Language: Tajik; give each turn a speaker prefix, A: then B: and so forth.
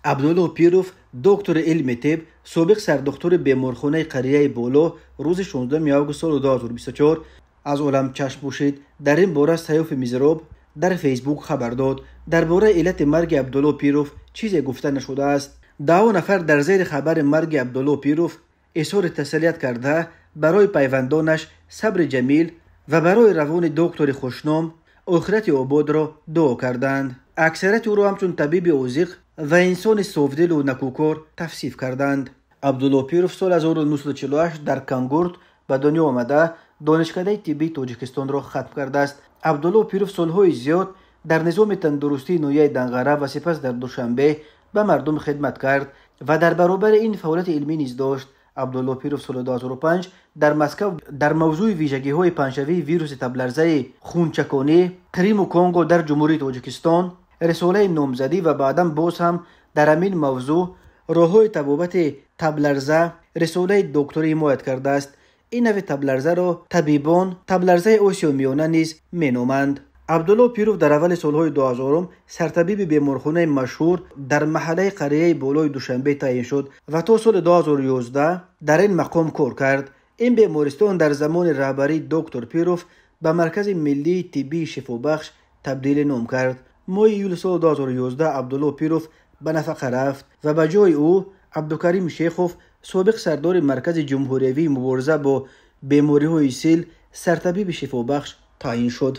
A: Абдулло Пиров, доктори илми тиб, собиқ сардухтури беморхонаи қарияи Боло, рӯзи 16 август соли 2024 аз олам чашм пӯшид. Дар ин бора Саёфи Мизроб дар Фейсбук хабар дод. Дар бораи иллати марги Абдулло Пиров чизе гуфта нашудааст. Даҳо нафар дар зери хабари марги Абдулло Пиров изҳори тасалият карда, барои пайвандонаш сабри ҷамил ва барои равони доктори хушном охирати ободро дуо карданд. Аксарияти ӯро ҳамчун табиби озиқ ва инсони софдилу накӯкор тавсиф карданд. Абдулло Пиров соли 1948 дар Кангурт ба дунё омада, Донишкадаи тиббии Тоҷикистонро хатм кардааст. Абдулло Пиров солҳои зиёд дар низоми тандурустии ноҳияи Данғара ва сипас дар Душанбе ба мардум хидмат кард ва дар баробари ин фаъолияти илмӣ низ дошт. Абдулло Пиров соли 2005 дар Москав дар мавзӯи вижагиҳои паҳншавии вируси табларзаи хунчаконӣ Қриму Конго дар Ҷумҳурии Тоҷикистон рисолаи номзадӣ ва баъдан боз ҳам дар ҳамин мавзӯъ роҳҳои табобати табларза рисолаи докторӣ ҳимоят кардааст. Ин нави табларзаро табибон табларзаи Осиёи Миёна низ меноманд. Абдулло Пиров дар аввали солҳои 2000 сартабиби беморхонаи машҳур дар маҳаллаи қарияи Болои Душанбе таъин шуд ва то соли 2011 дар ин мақом кор кард. Ин бемористон дар замони раҳбарии доктор Пиров ба Маркази миллии тиббии шифобахш табдили ном кард. Моҳи июли соли 2011 Абдулло Пиров ба нафақа рафт ва ба ҷои ӯ Абдукарим Шехов, собиқ сардори Маркази ҷумҳуриявии мубориза бо бемориҳои сил, сартабиби шифобахш таъин шуд.